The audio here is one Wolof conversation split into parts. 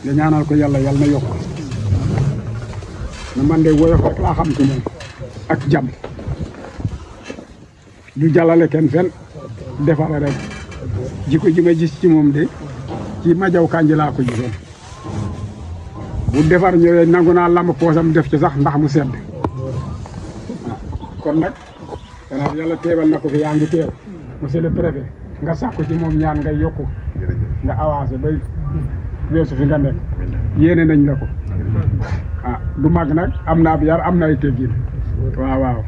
nga ñaanal ko yàlla na yokk na man de woyof rek laa xam ci moom ak jàmm du jàllale kenn fenn defare rek jikko ji ma gis ci moom de ci Madiaw Kandji laa ko gisoon bu defar ñëwee nangu naa lamb poosam def ci sax ndax mu sedd kon nag gannaaw yàlla teewal na ko fi yaa ngi teew monsieur le préfet nga sàkku ci moom ñaan nga yokku nga avancé bay weesu fi nga nekk yéene nañ la ko du mag nag am na ab yar am na ay teggin waaw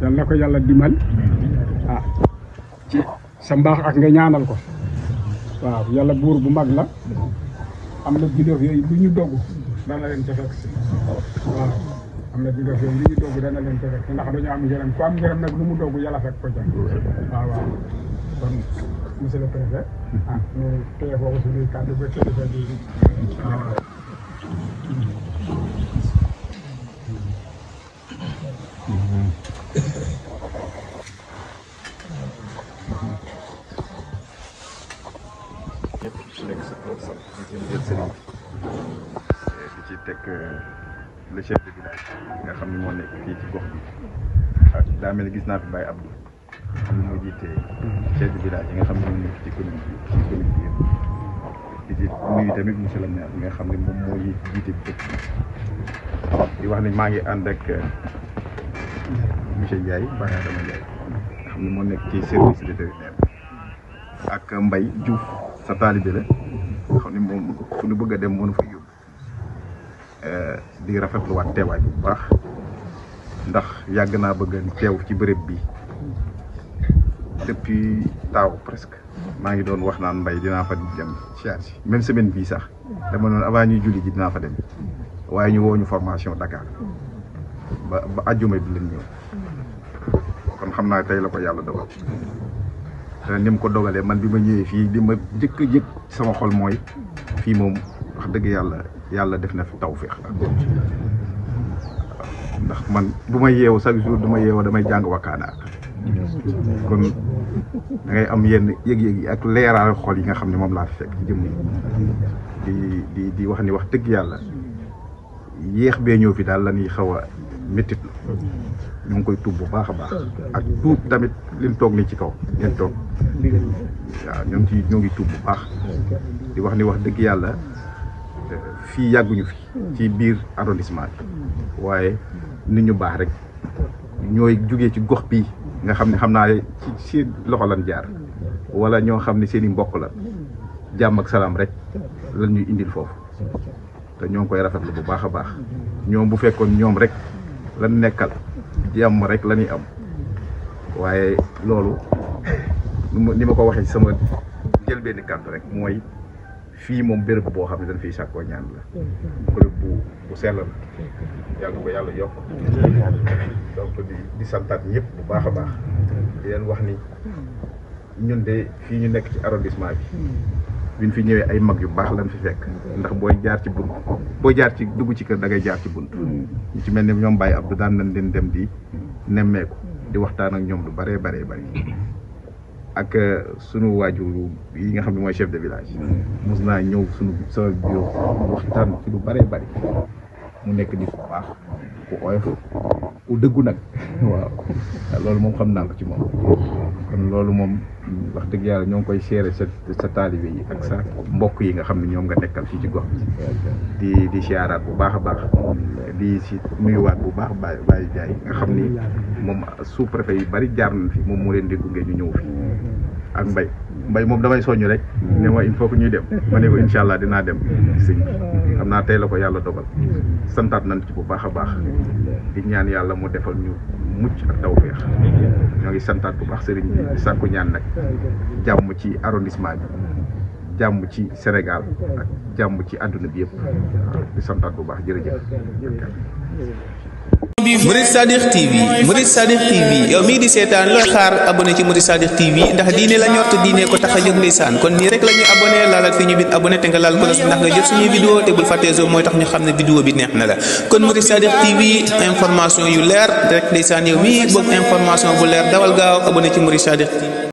yal na ko yàlla dimbal ci sa mbaax ak nga ñaanal ko waaw yàlla buur bu mag la am na bidoof yooyu bu ñu dogg dana leen ca fekk si waaw am na bidoof yooyu lu ñu dogg dana leen ca fekk ndax dañu am ngërëm ku am ngërëm nag lu mu dogg yàlla fekk ko ca waaw kon monsieur le préfet ñu téye foofu suñuy kàddu ba kilifa bi di ci teg le chef de village nga xam ne moo nekk fii ci gox bi ak daa mel ni gis naa fi Baye Abdou xam ne moo jiite chef de village yi nga xam ne moo nekk ci commune bi di ci nuyu tamit monsieur le maire nga xam ne moom moo jiite bi dëkk di wax ne maa ngi ànd ak monsieur Ndiaye Baye Adama Ndiaye nga xam ne moo nekk ci service vétérinaire ak Mbaye Diouf sa taalibe la nga xam ne moom fu ñu bëgg a dem mënu fa yóbbu di rafetluwaat teewaay bu baax ndax yàgg naa bëgg a teew ci bërëb bi depuis taaw presque maa ngi doon wax naan Mbaye dinaa fa dem charge même semaine bii sax dama noonu avant ñuy julli ji dinaa fa dem waaye ñu woo ñu formation Dakar ba àjjuma bi leen ñëw kon xam naa tey la ko yàlla dogal te ni mu ko dogalee man bi ma ñëwee fii li ma njëkk a yëg sama xol mooy fii moom wax dëgg yàlla def na fi tawfeex ndax man bu ma yeewu chaque jour du ma yeewoo damay jàng wakkaana kon da ngay am yenn yëg-yëg yi ak leeraal xol yi nga xam ne moom laa fi fekk ci jëmm di wax ni wax dëgg yàlla yéex bee ñëw fi daal la ñuy xaw a méttit ñu ngi koy tuub bu baax a baax ak tuub tamit liñ toog ni ci kaw ngeen toog waaw ñoo ngi tuub bu baax di wax ni wax dëgg yàlla fii yàgguñu fi ci biir arrondissement bi waaye nit ñu baax rek ñooy jugee ci gox bii nga xam ne xam naa ci loxo lan jaar wala ñoo xam ne seen i mbokk la jàmm ak salaam rek lan ñuy indil foofu te ñoo ngi koy rafetlu bu baax a baax ñoom bu fekkoon ñoom rek lan nekkal jàmm rek la ñuy am waaye loolu ni ma ko waxee ci sama njëlbéen kàddu rek mooy fii moom béréb boo xam ne dañ fiy sàkkoo ñaan la béréb bu sellal yàlla ko yàlla yokk donc di santaat ñëpp bu baax a baax di leen wax ni ñun de fii ñu nekk ci arrondissement bi fi ñëwee ay mag yu baax lañ fi fekk ndax booy jaar ci bunt booy jaar ci dugg ci kër da ngay jaar ci bunt ñu ci mel ni ñoom Baye Abdou daan nañ leen dem di nemmeeku di waxtaan ak ñoom lu bëree bëree bëri ak sunu waajur yi nga xam ne mooy chef de village mos naa ñëw sama bureau waxtaan ci lu bëree bëri mu nekk nit ku baax ku oyof ku dëggu nag waaw loolu moom xam naa ko ci moom kon loolu moom wax dëgg yàlla ñoo ngi koy seere sa taalibe yi ak sa mbokk yi nga xam ne ñoom nga nekkal fii ci gox bi di siyaaraat bu baax a baax di si nuyuwaat bu baax Baye Ndiaye nga xam ni moom sous préfet yu bari jaar nañ fi moom moo leen di gunge ñu ñëw fi ak Mbaye moom damay soññ rek ne ma il faut que ñuy dem ma ne ko incha allah dinaa dem sëñ bi xam naa tey la ko yàlla dogal santaat nañ ci bu baax a baax di ñaan yàlla mu defal ñu mucc ak tawfeex ñoo ngi santaat bu baax sëriñ bi di sàkku ñaan nag jàmm ci arrondissement bi jàmm ci Sénégal ak jàmm ci àdduna bi yëpp di santaat bu baax jërëjëf. Murid Sadiq TV yow mii di seetaan looy xaar abonné ci Murid Sadiq TV ndax diine la ñor te diine ko tax a jóg ndeysaan kon nii rek la ñuy abonné laalal fi ñu bind abonné te nga laal ko ndax nga jot suñuy vidéo te bul fàttee zo mooy tax ñu xam ne vidéo bi neex na la kon Murid Sadiq TV information yu leer rek ndeysaan yow mii bëgg information bu leer dawal gaaw abonné ci Murid Sadiq TV